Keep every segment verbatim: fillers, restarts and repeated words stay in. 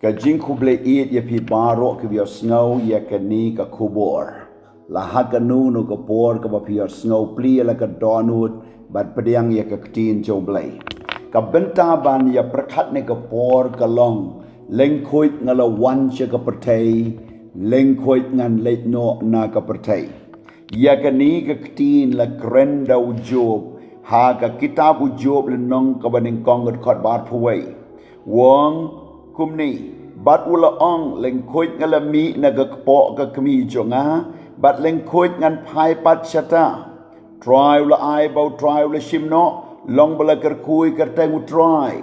Ka jingkhublei ïa phi baroh kiba ïohsngew ïa kane ka khubor. La ha kano kano ka por kaba phi ïohsngew, plie la ka dohnud bad pdiang ïa ka ktien jong U Blei. Ka bynta ban ïa pyrkhat ne ka por ka long, lyngkhuid nga la wan sha ka pyrthei, lyngkhuid ngan leit noh na ka pyrthei. Ïa kane ka ktien la kren da u Job ha ka kitab u Job lynnong kaba nyngkong, ka dkhot ba arphew wei. U ong kumne: Bad u la ong, lyngkhuid nga la mih na ka kpoh ka kmie jong nga, bad lyngkhuid ngan phai pat shata. Trai u la ai ba U Trai u la shim noh, long ba la kyrkhu ïa ka kyrteng U Trai.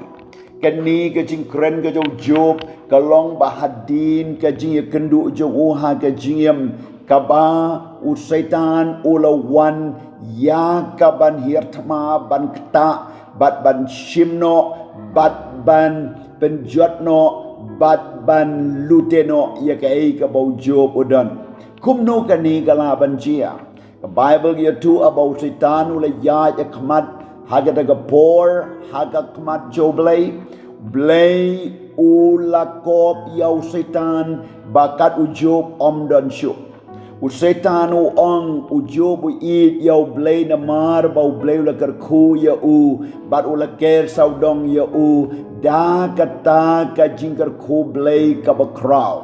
Kane ka jingkren ka jong u Job ka long ba hadien ka jingïakynduh jong u ha ka jingim, kaba u Soitan u la wan ïa kaban hiar thma, ban ktah, bad ban shim noh, bad ban pynjot noh, bad ban lute noh ïa kaei kaba u Job u don. Kumno kane ka lah ban jia? Ka Baibl ka ïathuh ba u Soitan u la ïaid ha khmat, ha kata ka por, ha ka khmat jong U Blei. U Blei u la kop ïa u Soitan ba kat u Job ym don shuh. U Soitan u ong, u Job u ïeit ïa U Blei namar ba U Blei u la kyrkhu ïa u, bad u la ker sawdong ïa u da kata ka jingkyrkhu Blei kaba khraw.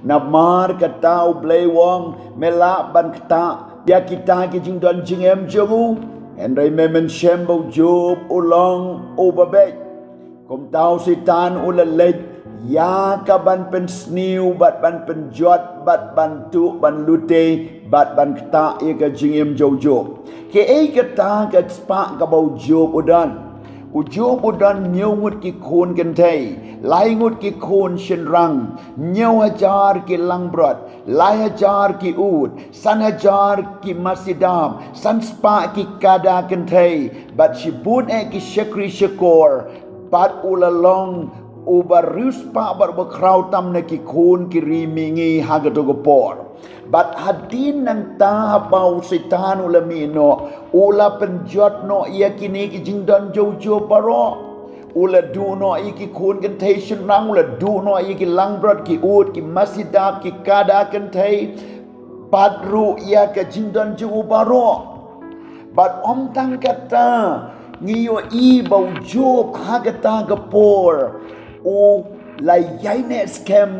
Namar kata U Blei u ong, me lah ban ktah ïa kita ki jingdon jingem jong u. Hynrei me mynshem ba u Job u long uba beit. Kumta u Soitan u la leit ïa kaban pynsniew, bad ban pynjot, bad ban tuh, ban lute, bad ban ktah ïa ka jingim jong u Job. Kaei kata ka spah kaba u Job u don? U Job u don hynñiew ngut ki khun kynthei, lai ngut ki khun shynrang, hynñiew hajar ki langbrot, lai hajar ki ut, san hajar ki masi dab, san spah ki kada kynthei, bad shibun eh ki shakri shakor, bad u la long uba riewspah bad uba khraw tam na ki khun ki ri mihngi ha kato ka por. Bad hadien nangta, haba u Soitan u la mih noh, u la pynjot noh ïa kine ki jingdon jong u Job baroh. U la duh noh ïa ki khun kynthei shynrang, u la duh noh ïa ki langbrot, ki ut, ki masi dab, ki kada kynthei, bad ruh ïa ka jingdon jong u baroh. Bad ym tang kata, ngi ïohi ba u Job ha kata ka por u la ïaineh skhem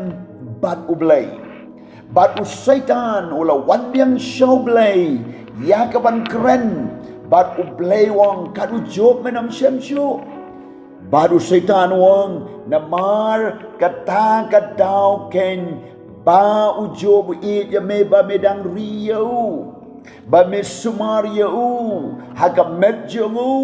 bad U Blei. Bad u Soitan u la wan biang sha U Blei ïa kaban kren, bad U Blei u ong, kat u Job men ym shem shuh. Bad u Soitan u ong, namar kata ka daw keiñ ba u Job u ïeit ïa me, ba me dang ri ïa u, ba me sumar ïa u ha ka met jong u.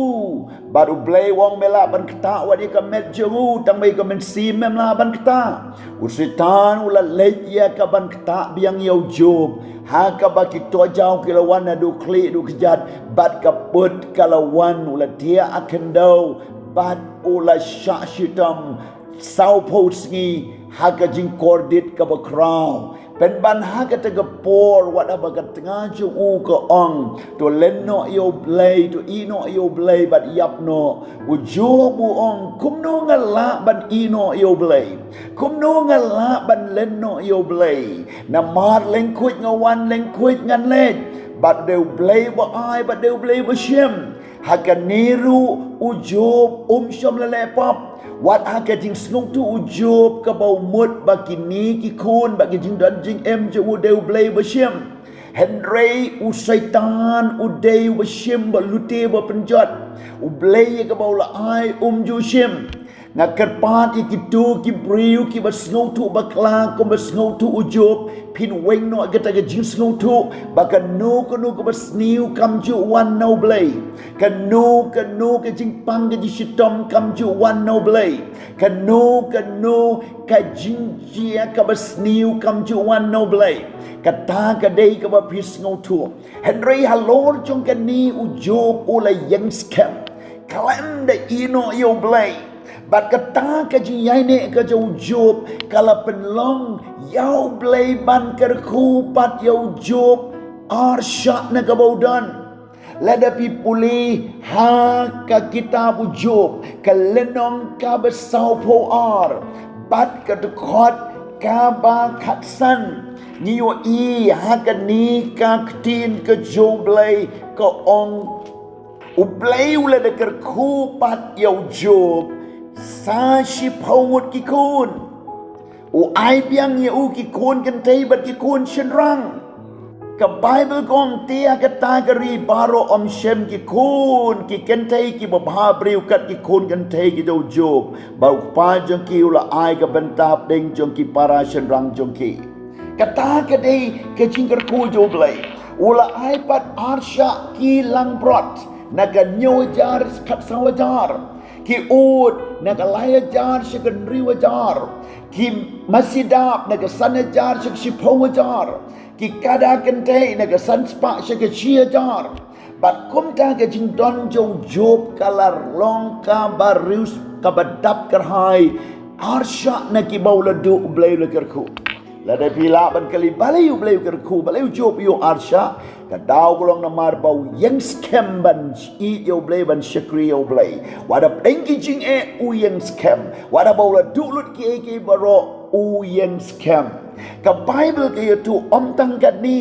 Bad U Blei u ong, me lah ban ktah wat ïa ka met jong u, tang ba ïa ka mynsiem mem lah ban ktah. U Soitan u la leit ïa kaban ktah biang ïa u Job ha kaba ki tojaw ki la wan naduh khlieh duh kjat, bad ka put ka la wan, u la thiah ha khyndew, bad u la shah shitom sawphew sngi ha ka jingkordit kaba khraw. Pynban ha kata ka por, wat haba ka tnga jong u ka ong, to len noh ïa U Blei, to ïeh noh ïa U Blei bad ïap noh, u Job u ong, kumno nga lah ban ïeh noh ïa U Blei? Kumno nga lah ban len noh ïa U Blei? Namar lyngkhuid nga wan, lyngkhuid ngan leit. Bad dei U Blei ba ai, bad dei U Blei ba shim. Ha kane ruh u Job um shym la leh pap. Wat ha ka jingsngewthuh u Job kaba u mut ba kine ki khun, ba ki jingdon jingem jong u dei U Blei ba shim. Hynrei u Soitan u dei uba shim, ba lute, ba pynjot. U Blei ïa kaba u la ai um ju shim. Nga kyrpad ïa kito ki briew kiba sngewthuh bakla kumba sngewthuh u Job, phin weng noh ïa kata ka jingsngewthuh, ba kano kano kaba sniew kam ju wan na U Blei. Kano kano ka jingpang ka jingshitom kam ju wan na U Blei. Kano kano ka jingjia kaba sniew kam ju wan na U Blei. Kata ka dei kaba phi sngewthuh. Hynrei halor jong kane u Job u la ïeng skhem khlem da ïeh noh ïa U Blei. Bad kata ka jingïaineh ka jong u Job ka la pynlong ïa U Blei ban kyrkhu pat ïa u Job arshah na kaba u don. Lada phi pule ha ka kitab u Job, ka lynnong kaba sawphew ar, Bad ka dkhot kaba khatsan, ngi ïohi ha kane ka ktien ka jong U Blei ka ong, U Blei u la da kyrkhu pat ïa u Job sa shiphew ngut ki khun. U ai biang ïa u ki khun kynthei bad ki khun shynrang. Ka Baibl ka ong, te ha kata ka ri baroh ym shem ki khun ki kynthei kiba bhabriew kat ki khun kynthei ki jong u Job, ba u kpa jong ki u la ai ka bynta hapdeng jong ki para shynrang jong ki. Kata ka dei ka jingkyrkhu jong U Blei. U la ai pat arshah ki langbrot, na ka hynñiew hajar sha ka khatsaw hajar, ki ut na ka lai hajar sha ka hynriew hajar, ki masi dap na ka san hajar sha ka shiphew hajar, ki kada kynthei na ka san spah sha ka shi hajar. Bad kumta ka jingdon jong u Job ka la long kaba riewspah, kaba dap kyrhai, arshah na kiba u la duh U Blei u la kyrkhu. Lada phi lah ban kylli balei U Blei u kyrkhu, balei u Job u ïoh arshah, ka daw ka long namar ba u ïeng skhem ban ïeit ïa U Blei, ban shakri ïa U Blei. Wat hapdeng ki jingeh u ïeng skhem. Wat haba u la duh lut kiei kiei baroh u ïeng skhem. Ka Baibl ka ïathuh ym tang katne,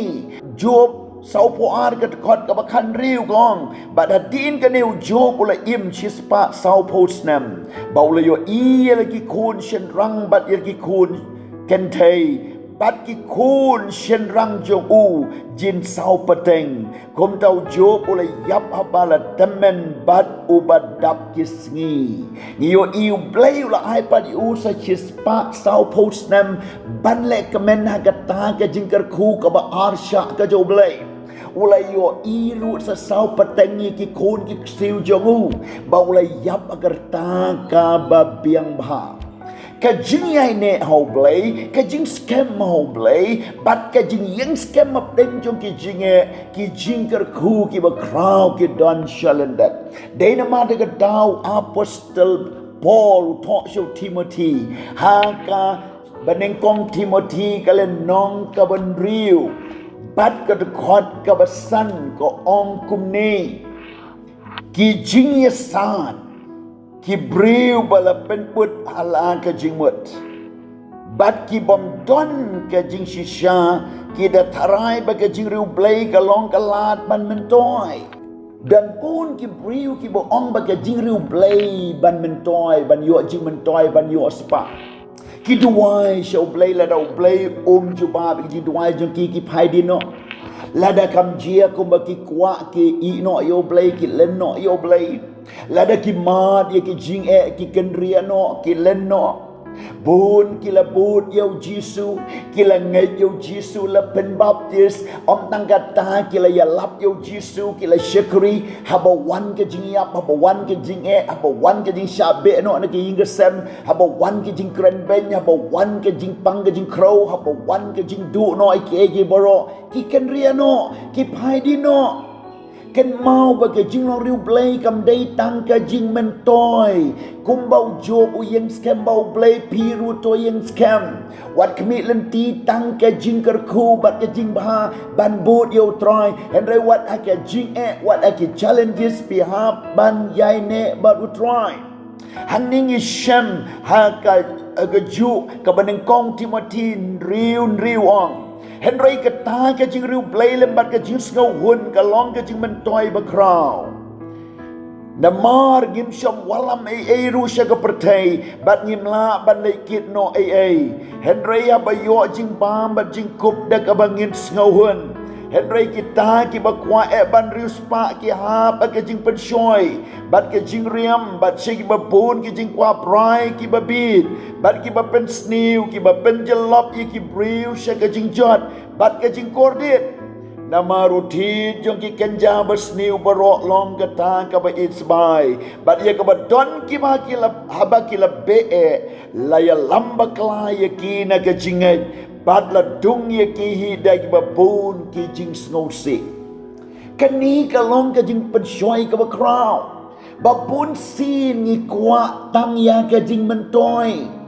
Job sawphew ar ka dkhot kaba khathynriew ka ong, bad hadien kane u Job u la im shispah sawphew snem, ba u la ïohi ïa la ki khun shynrang bad ïa la ki khun kynthei, bad ki khun shynrang jong u jin saw pateng. Kumta u Job u la ïap haba la tymmen bad uba dap ki sngi. Ngi ïohi U Blei u la ai pat ïa u sa shispah sawphew snem ban leh kmen ha kata ka jingkyrkhu kaba arshah ka jong U Blei. U la ïohi ruh sa saw pateng ïa ki khun ki ksiew jong u, ba u la ïap ha ka rta kaba biang bha. Ka jingïaineh ha U Blei, ka jingskhem ha U Blei, bad ka jingïeng skhem hapdeng jong ki jingeh, ki jingkyrkhu kiba khraw ki don sha lyndet. Dei namar kata ka daw u apostol Paul u thoh sha u Timothi, ha ka banyngkong Timothi ka lynnong kaba hynriew, bad ka dkhot kaba san ka ong kumne, ki jingïasaid, ki briew ba la pynbud ha la ka jingmut, bad ki bym don ka jingshisha, ki da tharai ba ka jingriewblei ka long ka lad ban myntoi. Don bun ki briew kiba ong ba ka jingriewblei ban myntoi, ban ïoh jingmyntoi, ban ïoh spah. Ki duwai sha U Blei, lada U Blei um jubab ïa ki jingduwai jong ki, ki phai dien noh. Lada kam jia kumba ki kwah, ki ïeh noh ïa U Blei, ki len noh ïa U Blei. Lada ki mad ïa ki jingeh, ki kynriah noh, ki len noh. Bun ki la bud ïa U Jisu, ki la ngeit ïa U Jisu, la pynbaptis, ym tang kata, ki la ïalap ïa U Jisu, ki la shakri. Haba wan ka jingïap, haba wan ka jingeh, haba wan ka jingshah beh noh na ka ïing ka sem, haba wan ka jingkren beiñ, haba wan ka jingpang ka jingkhrew, haba wan ka jingduh noh ïa kiei kiei baroh, ki kynriah noh, ki phai dien noh. Kynmaw ba ka jinglong riewblei kam dei tang ka jingmyntoi. Kumba u Job u ïeng skhem ba U Blei, phi ruh to ïeng skhem. Wat khmih lynti tang ka jingkyrkhu bad ka jingbha ban bud ïa U Trai. Hynrei wat ha ka jingeh, wat ha ki challenges phi hap ban ïaineh bad U Trai. Hangne ngi shem ha ka, ha kajuh ka banyngkong Timothi hynriew hynriew ong, hynrei kata ka jingriewblei lem bad ka jingsngewhun ka long ka jingmyntoi bakhraw. Namar ngim shym wallam ei ei ruh sha ka pyrthei, bad ngim lah ban leh kit noh ei ei. Hynrei haba ïoh jingbam bad jingkup da kaba ngin sngewhun. Hynrei kita kiba kwah eh ban riewspah ki hap ha ka jingpynshoi, bad ka jingriam, bad sha kiba bun ki jingkwah brai kiba bit, bad kiba pynsniew, kiba pynjyllop ïa ki briew sha ka jingjot bad ka jingkordit. Namar u thied jong ki kynja basniew baroh long kata kaba ïeit sbai, bad ïa kaba don kiba ki la, haba ki la beh eh, la ïalam bakla ïa ki na ka jingngeit, bad la dung ïa ki hi da kiba bun ki jingsngewsih. Kane ka long ka jingpynshoi kaba khraw. Ba bun sien ngi kwah tang ïa ka jingmyntoi.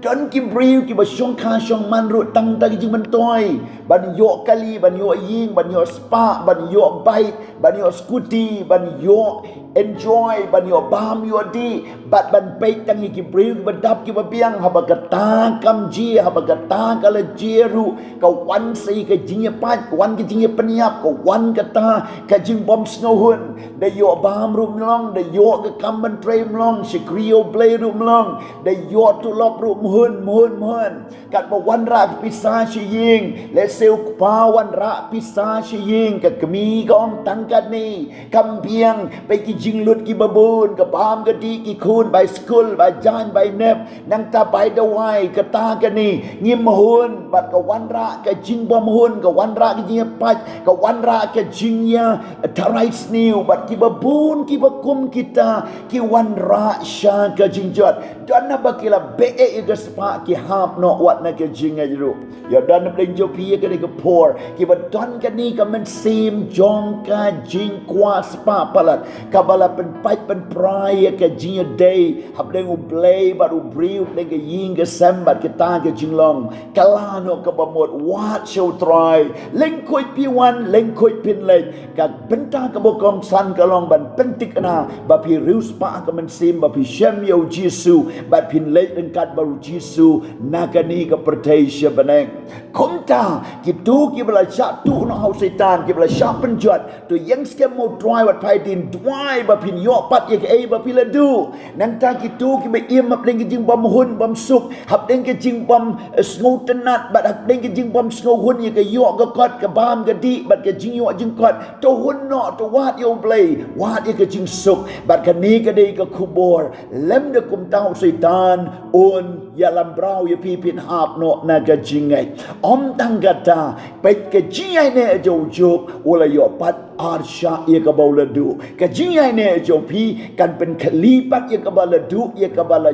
Don ki briew kiba shongkha shongman ruh tang da ki jingmyntoi ban ïoh kali, ban ïoh ïing, ban ïoh spah, ban ïoh bike, ban ïoh scooty, ban ïoh enjoy, ban ïoh bam ïoh dih, bad ban peit tang ïa ki briew kiba dap kiba biang. Haba kata kam jia, haba kata ka la jia ruh, ka wan sa ïa ka jingïapait, ka wan ka jingïapynïap, ka wan kata ka jingbym sngewhun. Da ïoh bam ruh ym long, da ïoh ka kam ban trei ym long, shakri ïa U Blei ruh ym long, da ïoh tulop ruh ym hun, ym hun, ym hun. Katba wanrah ka pisa sha ïing, lehse u kpa wanrah pisa sha ïing, ka kmie ka ong tang katne, kam biang, peit ki jinglut kiba bun, ka bam ka dih, ki khun bai skul, bai jaiñ, bai nep, nangta bai dawai, kata kane, ngim hun, bad ka wanrah ka jingbym hun, ka wanrah ka jingïapait, ka wanrah ka jingïa tharai sniew, bad kiba bun kiba kum kita ki wanrah sha ka jingjot. Don naba ki la beh ïa ka spah, ki hap noh wat na ka jingngeit ruh. Ïa don na pdeng jong phi ïa kane ka por, kiba don kane ka mynsiem jong ka jingkwah spah palat, kaba la pynpait pynpra ïa ka jingïadei hapdeng U Blei bad u briew, hapdeng ka ïing ka sem bad kita ki jinglong. Kylla noh kaba mut, wad sha U Trai, lyngkhuid phi wan, lyngkhuid phin leit. Ka bynta kaba kongsan ka long ban pynthikna ba phi riewspah ka mynsiem, ba phi shem ïa U Jisu bad phin leit ryngkat bad U Jisu na kane ka pyrthei sha bneng. Kumta kito kiba la shah tuh noh ha u Soitan, kiba la shah pynjot, to ïeng skhem ma U Trai wat phai dien, duwai ba phin ïoh pat ïa kaei ba phi la duh. Nangta kito kiba im hapdeng ka jingbym hun bym suk, hapdeng ka jingbym, eh, sngewtynnat, bad hapdeng ka jingbym sngewhun ïa ka ïoh ka kot, ka bam ka dih, bad ka jingïoh jingkot, to hun noh, to wad ïa U Blei, wad ïa ka jingsuk. Bad kane ka dei ka khubor, lymda kumta u Soitan un ïalam brau ïa phi, phin hap noh na ka jingngeit. Ym tang kata, peit ka jingïaineh jong u Job, u la ïoh pat arshah ïa kaba u la duh. Ka jingïaineh jong phi kan pynkhlieh pat ïa kaba la duh, ïa kaba la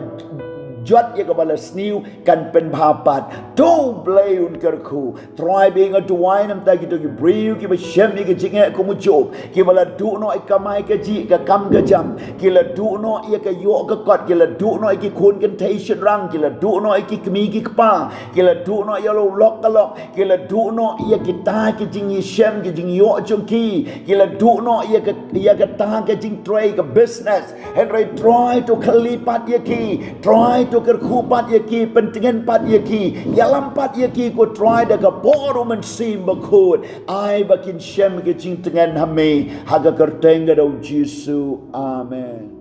jot, ïa kaba la sniew, kan pynbha pat. To U Blei un kyrkhu. Trai ba nga duwai namar kito ki briew kiba shem ïa ka jingeh kum u Job, kiba la duh noh ïa ka kamai kajih, ka kam ka jam, ki la duh noh ïa ka ïoh ka kot, ki la duh noh ïa ki khun kynthei shynrang, ki la duh noh ïa ki kmie ki kpa, ki la duh noh ïa la u lok ka lok, ki la duh noh ïa kita ki jingïashem, ki jingïoh jong ki, ki la duh noh ïa ka, ïa kata ka jingtrei, ka business. Hynrei Trai to khlieh pat ïa ki, Trai to kyrkhu pat ïa ki, pyntngen pat ïa ki, ïalam pat ïa ki ko Trai da ka bor u Mynsiem Bakhuid. Ai ba kin shem ka jingtngen ha me, ha ka kyrteng ka jong u Jisu. Amen.